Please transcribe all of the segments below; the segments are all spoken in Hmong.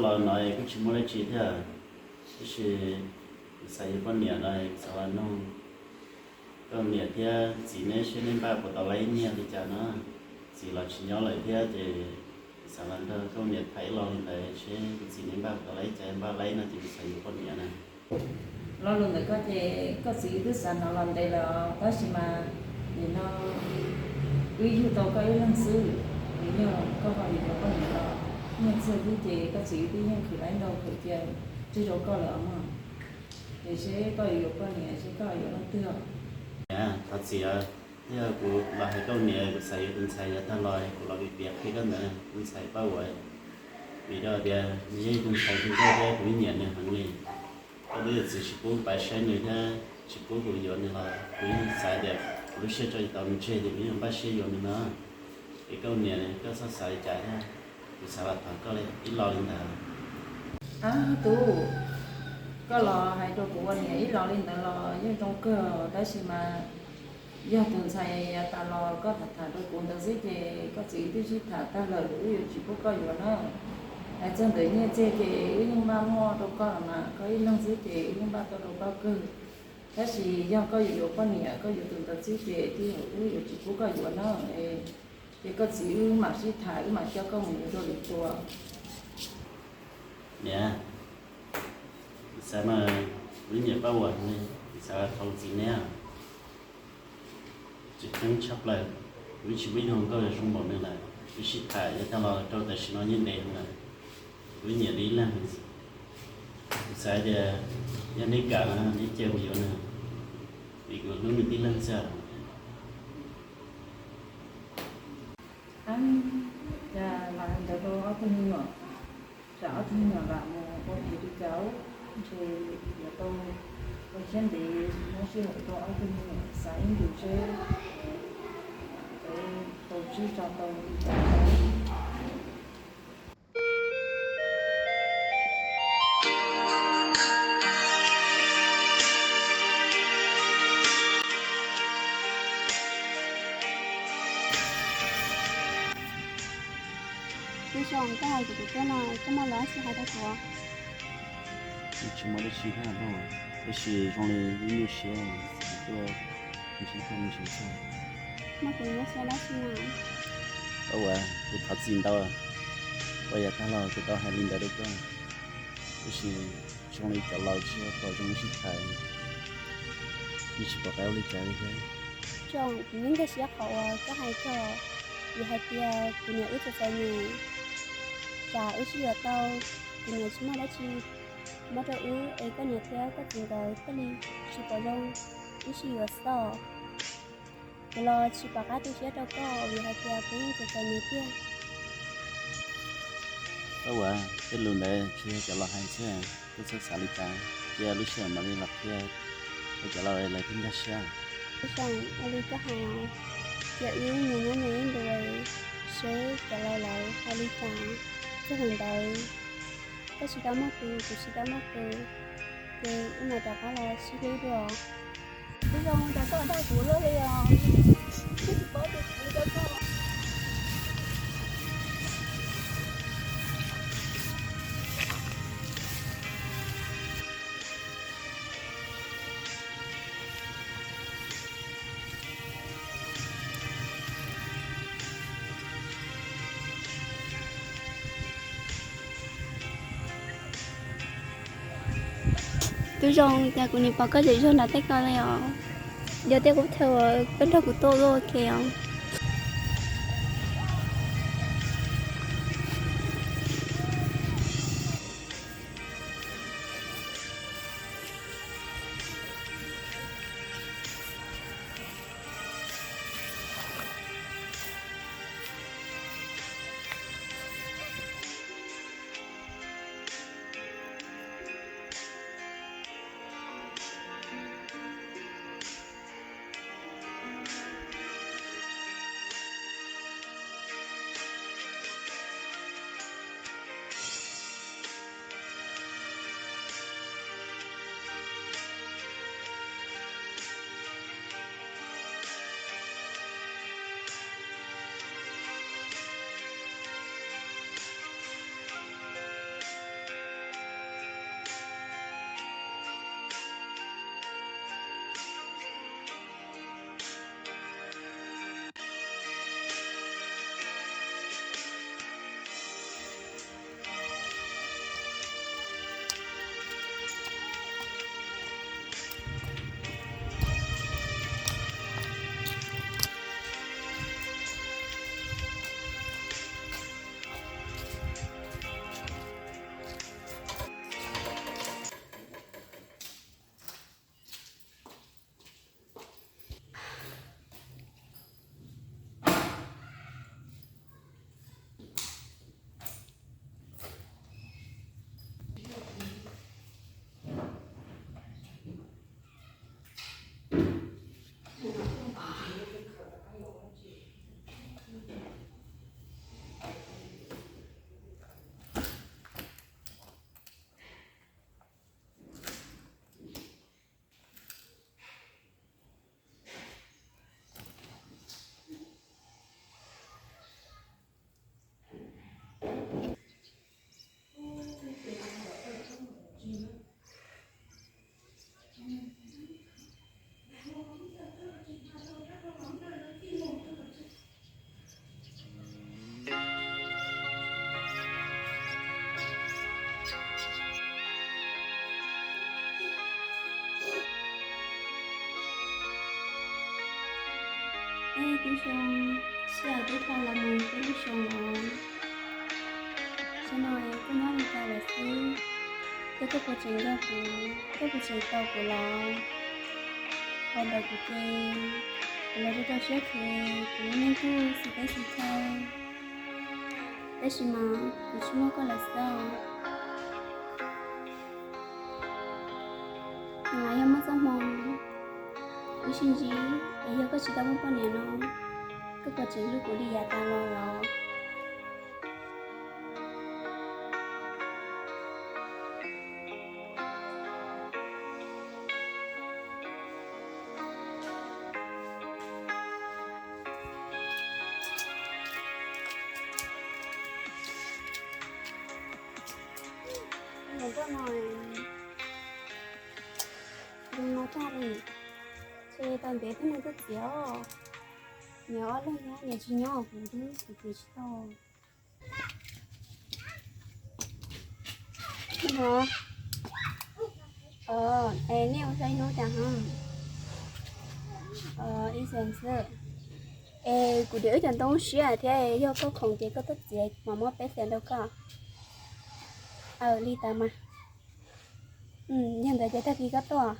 Los no kuj tsis muaj dab tsi thiab, tab sis kuv xav yuav poj niam no kuv xav los nug koj niam thiab txiv neb seb neb npaj puas tau laib nyiaj li cas no. Txiv los tsis nyob lawm thiab ces kuv xav los nrog koj niam tham ib lo li ntawd seb kuv txiv neb npaj puas tau laib, cas npaj laib no ces kuv xav yuav poj niam na. Lo lus ntawm koj ces koj txiv twb xav hnov los ntev lawm os, tab sis mas nim no wb yug tau koj ib leeg xwb, nws yog koj ho yuav yuav poj niam los nyiaj txiag xwb ces koj txiv twb yeej khwv laib ntau khwv cia tseg rau koj lawm os mog. Es seb koj yuav yuav poj niam seb koj yuav leej twg os. Niam, thov txim os, yog kuv los hais koj niam kuv xav yuav tus ntxhais yav tag los kuv los piav qhia koj ntawd, tus ntxhais Paj Uas, vim rau tias nws yog ib tug ntxhais zoo nkauj thiab kuv yeej nyiam nws heev li. Koj twb yog txiv tsis pub pab saib nws thiab tsis pub kuv yuav nws los kuv yeej xav tias kuv lub siab tso tsis tau nws tseg ces kuv yeej npaj siab yuav nws no. Es koj niam koj txhob xav li cas thiab, kuv xav los thov koj ib lo li ntawd. Ab tub, koj los hais rau kuv ua niam ib lo li ntawd los yeej zoo kawg, tab sis mas yog tus ntxhais yav tas los koj tham tham rau kuv ntawd xwb ces koj txiv twb sib tham tag lawm, wb yuav tsis pub koj yuav na. Hais txog ntawm nyiaj txiag ces wb yeej npaj muaj rau koj los mas, koj ib leeg xwb ces wb yeej npaj tau rau koj kawg. Tab sis yog koj yuav yuav poj niam, koj yuav tus ntawd xwb ces twb yog wb yuav tsis pub koj yuav na. Ces koj txiv wb mam sib tham, wb mam coj koj mus yuav dua lwm tus. Niam, kuv xav mas kuv nyiam Paj Uas heev li, kuv xav thov txiv neb. Tseem ceeb tshaj plaws, kuv twb tsis muaj ib tug hluas nkauj zoo npaum nws lawm. Wb sib tham yav tag los rau tam sim no yeej ntev heev lawm. Kuv nyiam nws ib leeg. Kuv xav tias yog neb kam no neb cia kuv yuav nws, vim kuv hlub nws tib leeg xwb. Ab, cas lam ntawd rau ob tug me nyuam, tsam ob tug me nyuam lam mus ua phem li cas, ntshe yuav tau ua siab ntev muab sij hawm rau ob tug me nyuam xav ib ntus seb nkawd tau sib tso tau li cas. Tub Zoo, koj hais kuv tus tub no, koj muaj lus dab tsi hais rau kuv? Kuv tsis muaj dab tsi thiab, tab sis zoo li wb nyuaj siab, kuv tuaj ntsib koj me ntsis xwb. Muaj tus nyuaj siab dab tsi na? Paj Uas, kuv thov txim ntau, uas yav tag los kuv tau hais li ntawd rau koj, tab sis zoo li cov laus tsis pom zoo sib tham, yeej tsis pom qab ua li cas li thiab. Zoo, kuv yeej nkag siab qhov uas koj hais txog, vim hais tias kuv niam wb txom txom nyem, tsam wb sib yuav tau, kuv niam tsis muaj dab tsi muab rau wb es koj niam thiab koj txiv nkawd thiaj li tsis pom zoo wb sib yuav xwb. Kuv los tsis pom qab tu siab rau koj vim hais tias kuv yeej txom txom nyem tiag. Paj Uas, tej lus ntawd tsuas yog cov laus hais xwb, koj txhob xav li cas, cia lub sij hawm mam li los qhia rau cov laus lawv thiaj nkag siab. Tub Zoo, ua li koj hais, cia wb nyias nyob nyias ib ntus seb cov laus lawv hais li cas. Txog thaum ntawd, koj tsis tau muaj tus, kuv tsis tau muaj tus, ces wb mam rov qab los sib hlub dua. Tub Zoo, cas koj dag kuv luaj li os, twb tsis paub tias kuv hlub koj. Tub Zoo, cas kuv nim pom koj zem zog nram tej ko li os? Yog tias kuv thov koj nrog kuv tuaj ua ke os. Es tub Xyooj, sij hawm twb dhau los mus peb lub xyoo los, xyoo no koj nyob li cas lawm xwb? Ces koj puas tseem nco kuv, koj puas tseem tos kuv los? Qhov ntawd kuv ces kuv los rau rau siab khev, kuv lub neej kuj xis teb xis chaw, tab sis mas kuv tsis muaj koj lawm xwb os. Yog muaj txoj hmoo wb sib ntsib, es yog koj tsis tau muaj poj niam no, koj puas tseem hlub kuv li yav tas los los? Zoo no tag li, ces tau ntev peb mus tuaj txiav os. Niam ob leeg nyob, niam tsis nyob, kuv twb kuv txiav tsis tau. No, es nej ua zaj ib hnub cas? Ib xees xwb. Es kuv tias wb cov ntoo siab thiab, yog koj khoom ces koj tuaj txiav mam muab peb xees rau koj. Aws, li ntawd mas. Yog ntawd ces tag kis koj tuaj.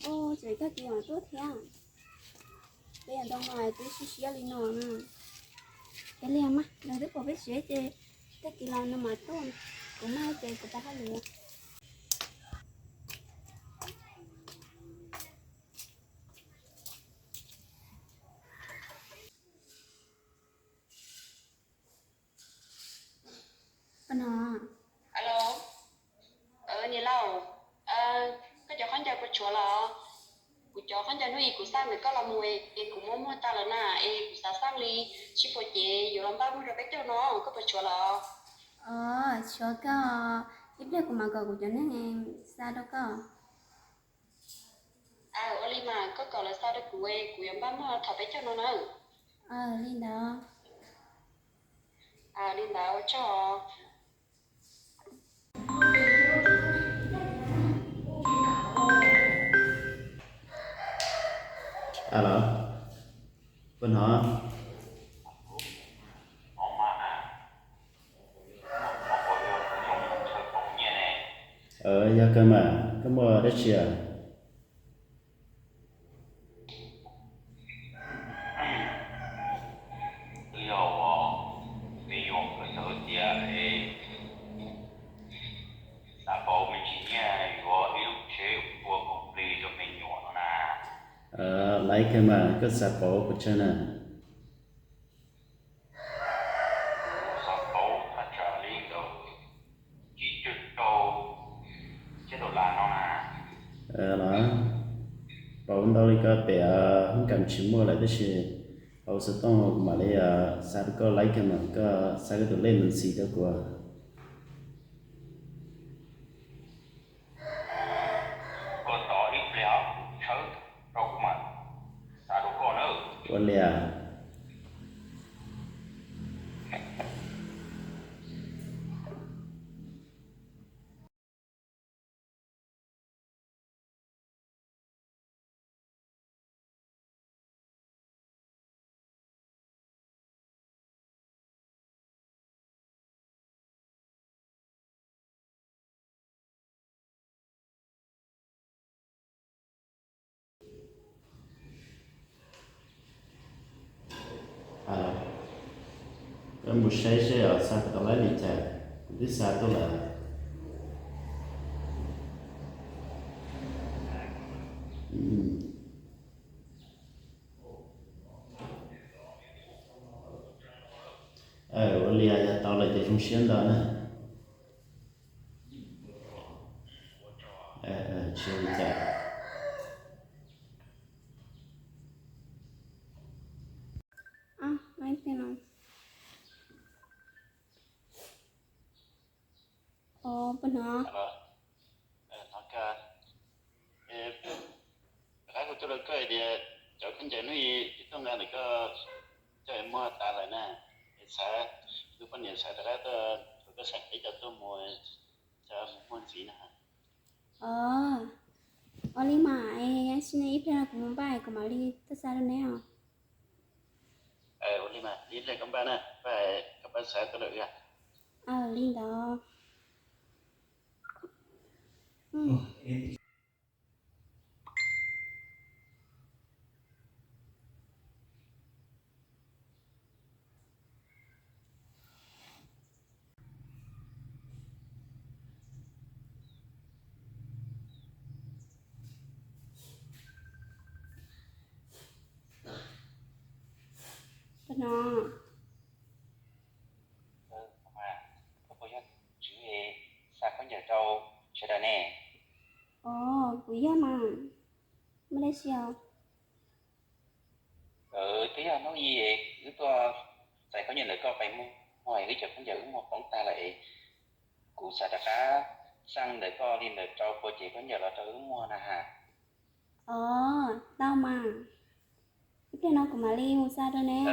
Ua tseem tag kis mam tuaj thiab. Peb yam ntoo mas twb siab siab li no na. Ces li mas lawv twb pom peb siav ces tag kis los no mam tuaj. Kuv maj ces kuv tau hauj lwm. Alo, niam laus, koj cov khaub ncaws puas tshuav los? Kuv cov khaub ncaws hnub ib kuv xa ntawm koj los mus es kuv muab muag tas lawm na, es kuv xav xaj li tsib puas cev yuav los npaj muag rau peb caug no, koj puas tshuav los? Os, tshuav kawg, ib pliag kuv mam kom kuv cov neeg xa rau koj. Ua li mas koj kom lawv xa rau kuv, kuv yuav npaj muag thaum peb caug no na. Li ntawd. Li ntawd ua tsaug. Alo, puas hnov? Yog kawg mas, koj muaj dab tsi? Laiv kawg mas, koj xav pauv pes tsawg na? Los, pauv ntau li ko pem hoob kas tsis muaj lawm, tab sis hauv xov tooj kuv mam li xa rau koj, laiv kawg mas, koj xa koj tus lej mus ntxiv rau kuv. Ua li as. Koj mus saib seb os, xa puas tau laiv li cas, kuv twb xa tuaj lawm. Ua li yog tau lawm ces zoo siab ntau na. Tsis ua li cas. Os, puas hnov? Rov qab kuv tuaj rau koj tias cov khaub ncaws hnub ib tuaj nqa ntawm koj coj muag tas lawm na. Es xav, tus poj niam xav rov qab tuaj, koj xav peb cov tuaj mus, coj mus muag ntxiv na. Os, ua li mas, ib pliag no kuv mus npaj Li tuaj xa rau neb os. Ua li mas, ib pliag koj npaj na, koj npaj xa tuaj rau wb. Aw, li ntawd. Koj puas yog Tswv es xa khaub ncaws rau sawv daws ne? Os, kuv yog mas, muaj dab tsi os? Twb yog hnub i wb tuaj txais khaub ncaws ntawm koj pais muag, wb cov khaub ncaws wb muag poob tag lawm es kuv xav rov qab xaj ntawm koj li ntawd rau puas ces khaub ncaws los rau wb muag na has. Os, tau mas. Ib pliag no kuv mam li mus xa rau neb.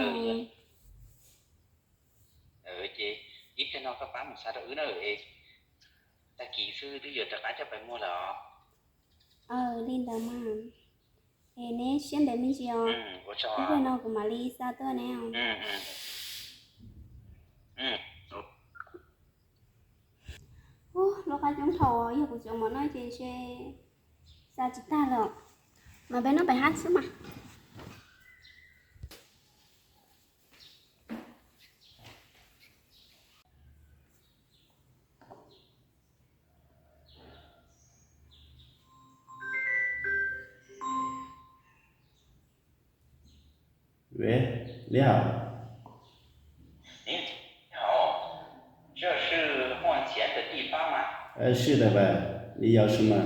Ces ib pliag no koj pab mus xa rau wb na es tag kis xwb twb yuav rov qab coj pais muag lawm os. Aw, li ntawd mas. Es neb siab ntev me ntsis os. Ib pliag no kuv mam li xa tuaj neb os. Lub qab coob dhau, yog kuv tseem mus no ces ntshe xa tsis tag lawm. Mas peb noj peb hab xwb mas. Neb hawm. 你好，这是换钱的地方吗？是的吧，你有什么？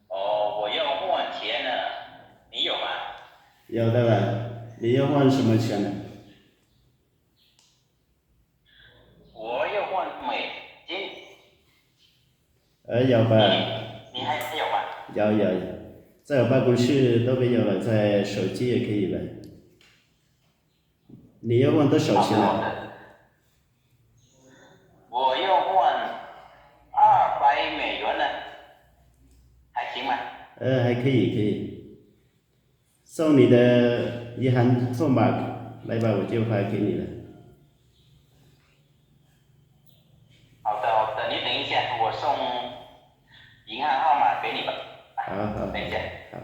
哦，我要换钱呢，你有吗？有的吧，你要换什么钱呢？ 我要换美金。 Ờ, yog pas. 你还有吗？ Yog, yog, yog. Txawj yog pas kuv sim tuaj peb yog lawm, txawj saum cib yog khe yim lawm. 你要换多少钱呢？ 我要换二百美元呢，还行吗？ Ờ, hay khe yim, khe yim. 送你的银行号码来吧，我就发给你了。 好的，好的，你等一下，我送银行号码给你吧。好，好，等一下。 好。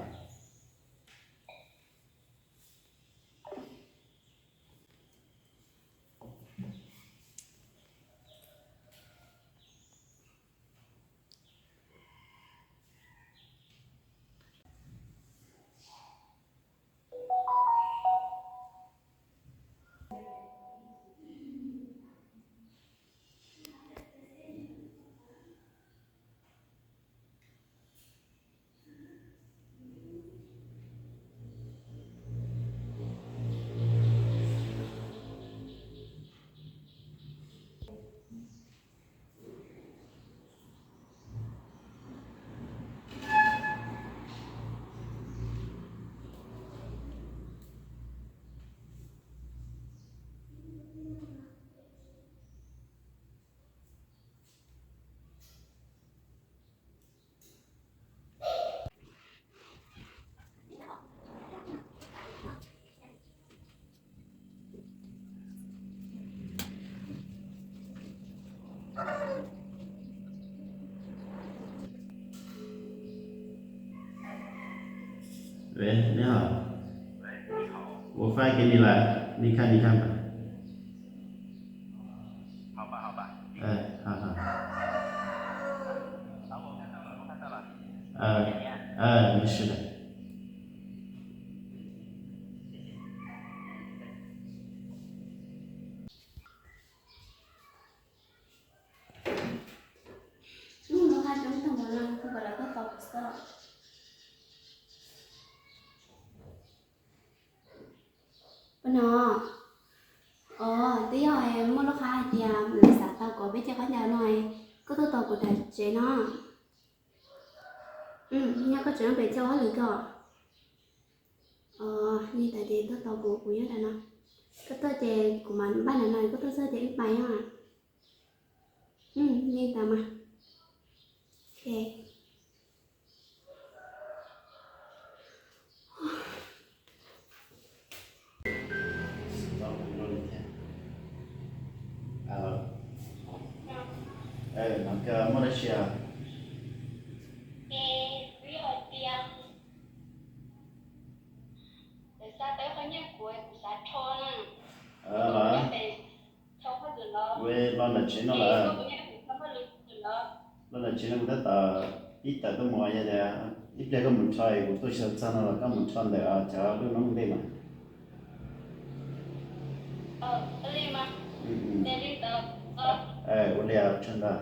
喂，你好。我发给你了，你看，你看吧。好吧，好吧。哎，好好。好，我看到了，我看到了。呃，呃，没事的。 Hnub no qab coob tag npaum no kuv kom lawv tuaj tos kuv xwb. Puas hnov? Os, twb yog muaj lub qab hais tias lawv xav tau kom peb cov khaub ncaws no, koj tuaj tos kuv nram tsev no. Nyob koj tsev no pem caug ob lwm ko. Os, li tas ces tuaj tos kuv, kuv nyob nram no. Koj tuaj ces kuv mam npaj nram no, koj tuaj txog ces wb pais nyob. Li tas mas. Ok. Muaj dab tsi? Los, los nram tsev no lawm. Los nram tsev no kuv tab tom tib tawm tuaj mus, yog tias ib pliag koj mus rho es kuv tuaj xyuas txog no los koj mus rho ntawm cov lub noob ntej mas. Ua li, tsaug ntau.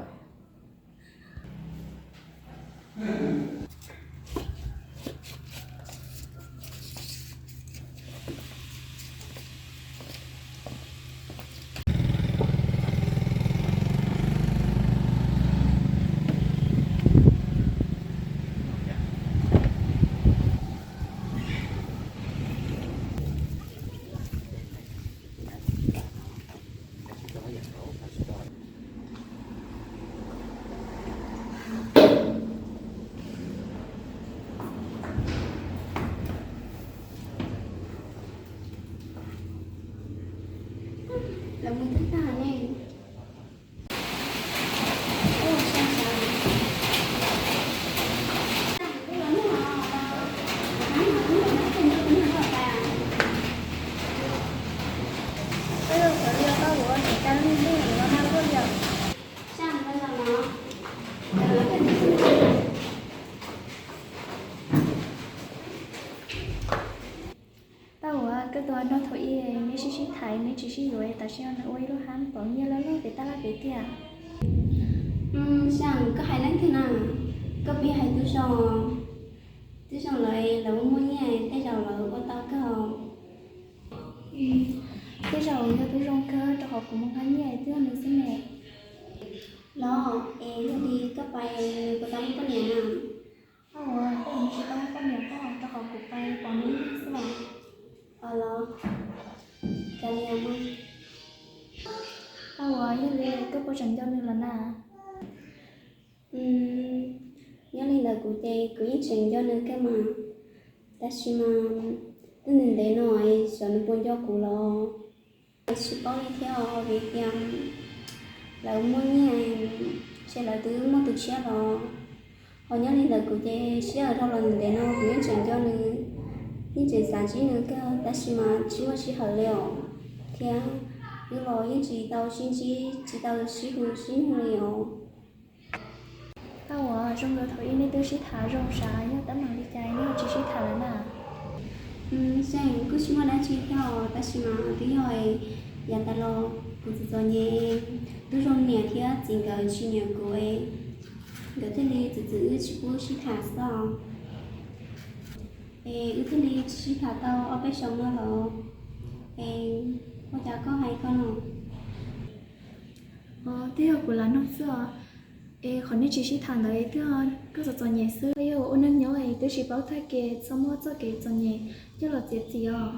Paj Huav, koj tus nraug thaum ub neb sib sib tham neb tsis sib yuav, tam sim no nws ua ib lub hab pom nyiaj loj loj pem tab laj pem tiag. Xyoo, koj hais leej twg na? Koj puas yog hais Tub Zoo? Tub Zoo lawv, lawv muaj muaj nyiaj, tej zaum lawv ua tau kawg. Tej zaum yog Tub Zoo kawg, rau qhov kuv mus nqa nyiaj twb yog nws xwb ne. Los es yog li koj pais nws puas tau muaj poj niam na? Paj Huav, koj, nws tsis tau muaj poj niam, rau qhov kuv pais pom nws ib leeg xwb los. Los, kav liam mas. Paj Huav, yog li koj puas tseem nco nws los na? Nyob li ntawd kuv ces kuv yeej tseem nco nws kawg mas, tab sis mas twb ntev ntev no xyov nws puas nco kuv los. Tsis paub li thiab os, vim tias lawv muaj nyiaj ces lawv twb muaj tus tshiab los. Ho nyob li ntawd kuv ces sij hawm dhau los ntev no kuv yeej tseem nco nws, yeej tseem xav ntsib nws kawg, tab sis mas tsis muaj sij hawm li os. Thiab wb los yeej tsis tau sib ntsib, tsis tau sib hu sib nug li os. Paj Huav, zoo nkaus thaum ub neb twb sib tham zoo sav, yog teeb meem li cas neb ho tsis sib tham lawm na? Xyoo, kuj tsis muaj dab tsi thiab os, tab sis mas twb yog yav tas los kuv txom txom nyem, Tub Zoo niam thiab txiv nkawd tsis nyiam kuv, nkawd thiaj li txwv txwv wb tsis pub sib tham xwb os. Es wb thiaj li tsis sib tham tau ob peb xyoos no los. Es ua cas koj hais koj no? Twb yog kuv lam nug xwb os. Es qhov neb tsis sib tham ntawd twb yog koj txom txom nyem xwb, yog ua neej nyob es twb tsis paub tag kev txhob muab txoj kev txom nyem coj los txiav txim os.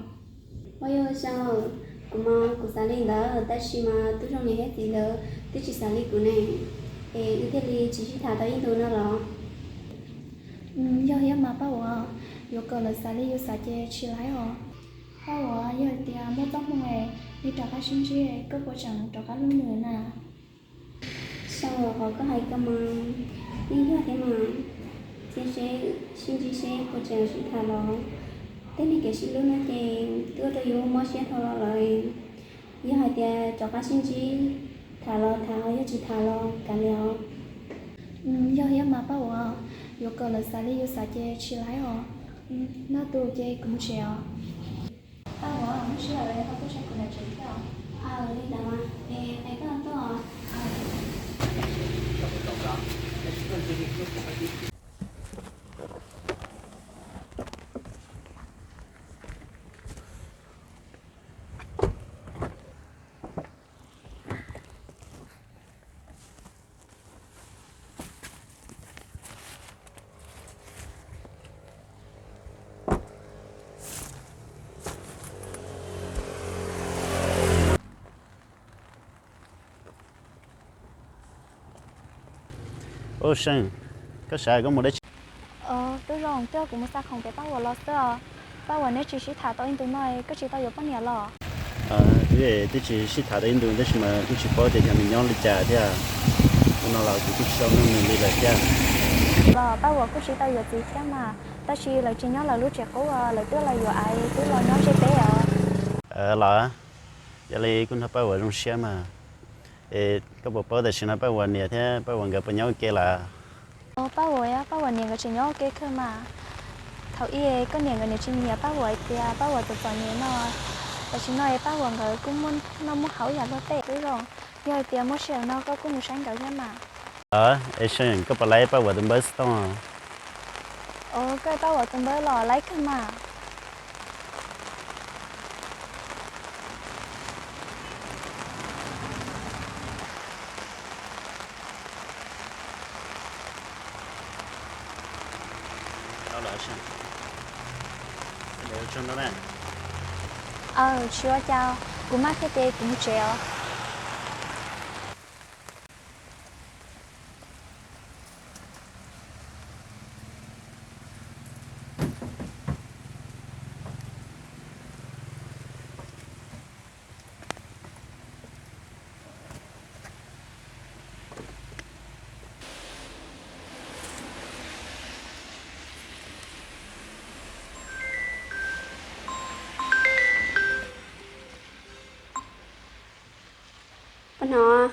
Ua yog Xyoo, kuv mas kuv xav li ntawd, tab sis mas Tub Zoo niam thiab txiv ntawd twb tsis xav li kuv ne. Es wb thiaj li tsis sib tham tau ib ntus no los. Yog thiab mas Paj Huav, yuav kom lawv xav li yus xav ces tsis laib os. Paj Huav, yog hais tias muaj txoj hmoo es neb rov qab sib ntsib, koj puas tseem rov qab hlub nws na? Xyoo, qhov koj hais koj mas yeej yog thiab mas, cia seb sib ntsib seb puas tseem sib tham los. Tej neeg kev sib hlub no ces twb ua rau yus mob siab dhau los lawm. Yog hais tias rov qab sib ntsib, tham los tham, yog tsis tham los kav liam os. Yog thiab mas Paj Huav, yuav kom lawv xav li yus xav ces tsis laib os. Noj tus ces kuv mus tsev os. Paj Huav, muaj sij hawm ho tuaj saib kuv nram tsev thiab os. Li ntawd mas, es koj tuaj os. Ub Seej, koj xav koj mus dab tsi? Tub Zoo, twb yog kuv mus xa khoom pem Paj Huav los xwb os. Paj Huav, neb tsis sib tham tau ib ntus no koj tsis tau yuav poj niam los? Twb, twb tsis sib tham tau ib ntus tab sis mas kuj tsis paub tias xyov nws nyob li cas thiab. Hnub no los kuv kuj tsis tau nug nws li lawm thiab. Los Paj Huas kuj tsis tau yuav txiv thiab mas, tab sis lawv tsis nyob lawv lub tsev qub, lawv twb los yuav aiv twb los nyob ze peb os. Los, yog li kuj nrog Paj Huas zoo siab mas. Es koj puas paub tam sim no Paj Huas niam thiab Paj Huas nkawd puas nyob ua ke lawm? Paj Huas, Paj Huas niam nkawd tseem nyob ua ke kawg mas. Thaum ub koj niam nkawd niam tsis nyiam Paj Huas hais tias Paj Huas txom txom nyem no. Tam sim no es Paj Huas nkawd kuj muaj noj muaj haus ib yam luag tej xwb los. Yog hais tias muaj sij hawm no koj kuj mus saib nkawd thiab mas. Es Seej, koj puas laib Paj Huas tus npawb xov tooj? Os, koj Paj Huas tus npawb los laib kawg mas. Aw, tsis ua cas, kuv maj thiab ces kuv mus tsev os. Paj Hnov.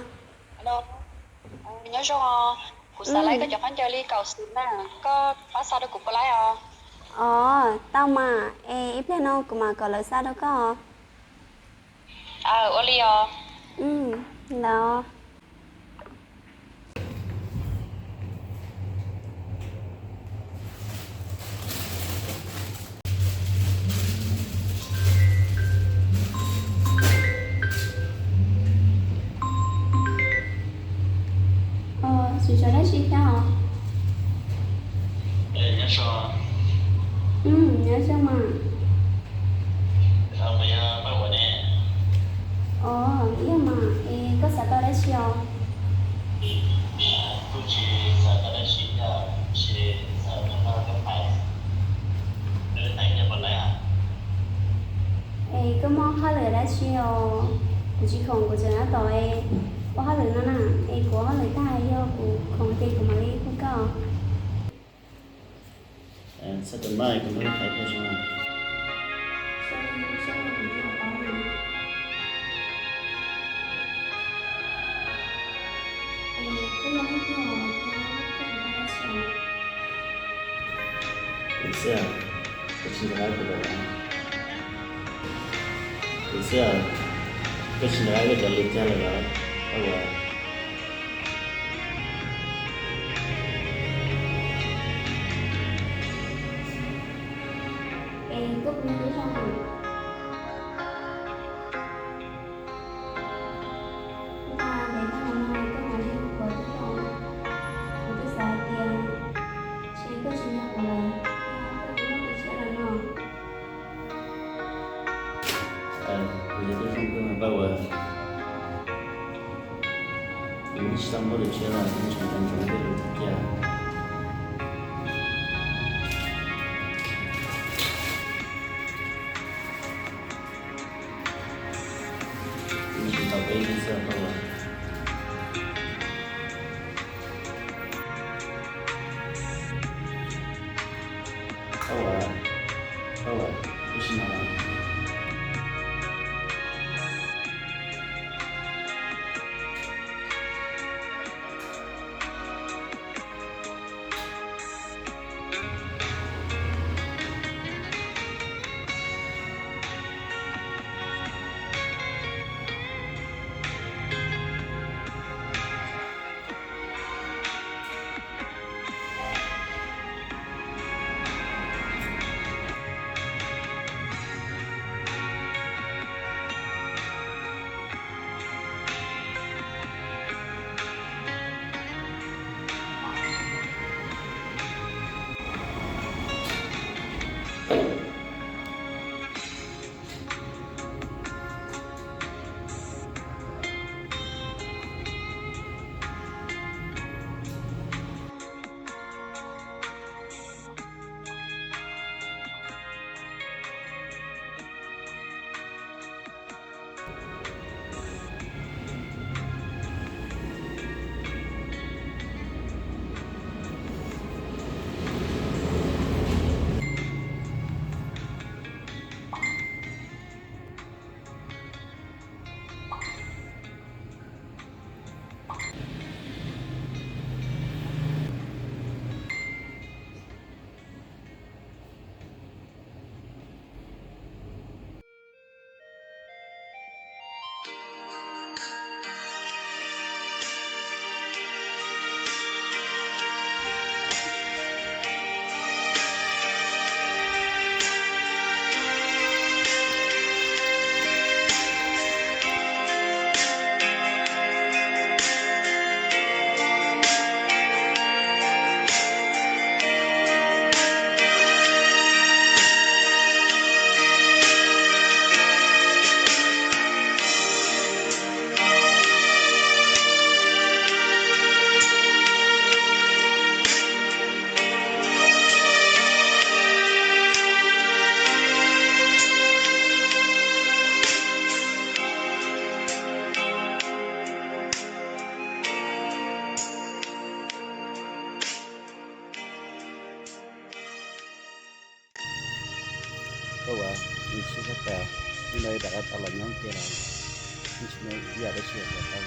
Nyob zoo, kuv xav laib koj cov khaub ncaws li kaum xwm na, koj pab xa rau kuv puas laib os? Os, tau mas, es ib pliag no kuv mam kom lawv xa rau koj. Ua li os. Ntawd. Tsis tso dab tsi thiab os. Nyob zoo mas. Os, yog mas, es koj xav tau dab tsi os? Es koj muaj hauj lwm dab tsi os? Kuv tsis khoom kuv tseem tab tom ua hauj lwm no na, es kuv ua hauj lwm tag yog kuv khoom ces kuv mam li hu koj. Txhob tus maj, kuv nrog koj tham ib pliag tso. Kuv xwb, koj tsis nrog kuv lawm. Kuv xwb, koj tsis nrog kuv cov lus cag lawm los, Paj Huas. Es koj puas nyob zoo? Ntawm no koj hais li kuv twb zoo, kuv twb xav hais tias ntshe koj tsis nyiam kuv lawm, koj twb muaj tus tshiab lawm no. Kuv yog tub zoo kawg mas Paj Huas, kuv yeej tsis tau muaj tus tshiab los kuv yeej tseem nco ntsoov tej lus tiag tiag. Siab tshaj plaws, hnub no rov qab tau los nyob ua ke lawm, yeej tsis muaj ib yam dab tsi yuav tau.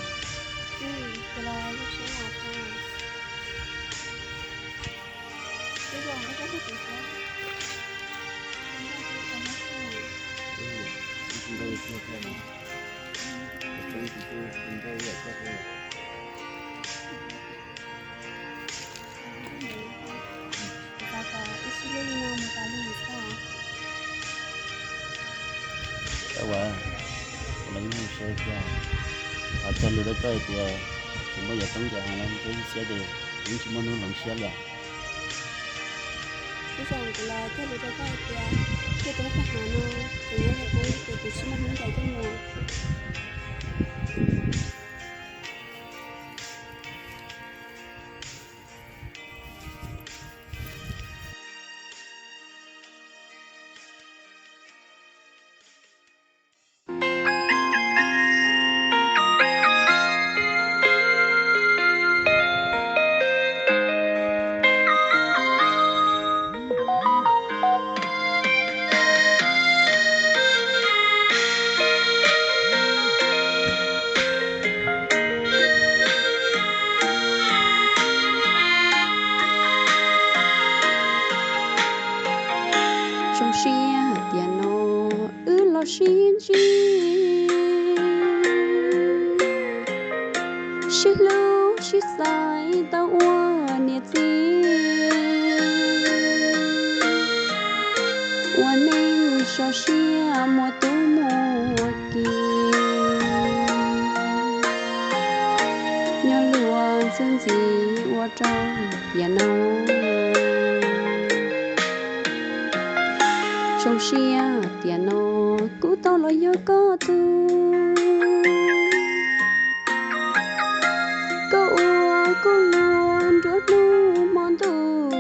Ua, kuv los yeej mus saib tias, hais cog lus rau koj hais tias tsis muaj yam toob yam heev los twb xiab ces yeej tsis muaj hnub hloov siab li. Ib zaug kuv los cog lus rau koj hais tias, tej toob tej heev no, kuv nyob li qub ces kuv tsis muaj hnub ncaim koj mus. Zoo siab tias no wb los sib ntsib, sib hlub sib xaiv tau ua niam txiv, ua neej so siab muaj tub muaj ki, nyob luag ntxwb ntxiv ua rau tiam no. Zoo siab tias no kuv tau los yog koj tug, koj ua kuv luag nruab hnub hmo ntuj,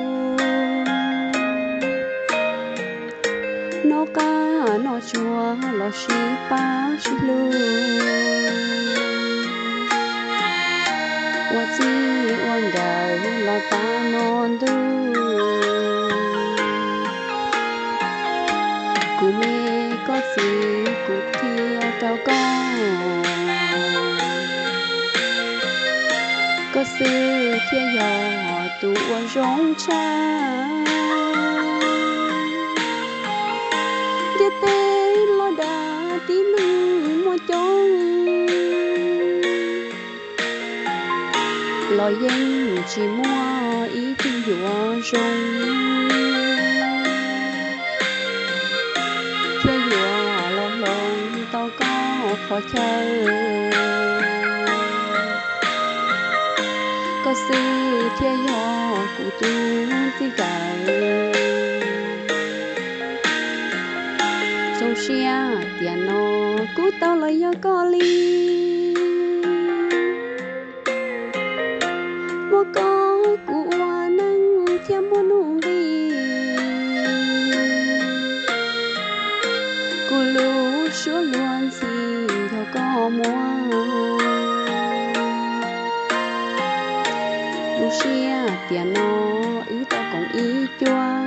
noj qab noj tsuag los sib pab sib hlub, ua txij ua nkawm los tag no ntuj. Kuv me koj txiv kuv qhia rau koj, koj xwb thiaj yog tus uas zoo tshaj. Ntiaj teb los dav tib neeg muaj coob, los yeej tsis muaj ib tug yuav zoo, thiaj yuav los hloov tau koj qhov chaw. Koj xwb thiaj yog kuv tus txij nkawm. Zoo siab tias no kuv tau los yog koj li, muaj koj kuv ua neej thiaj muaj nuj nqis. Kuv lub suab luag ntxhi yog koj muab. Zoo siab tias no wb tau koom ib cuab,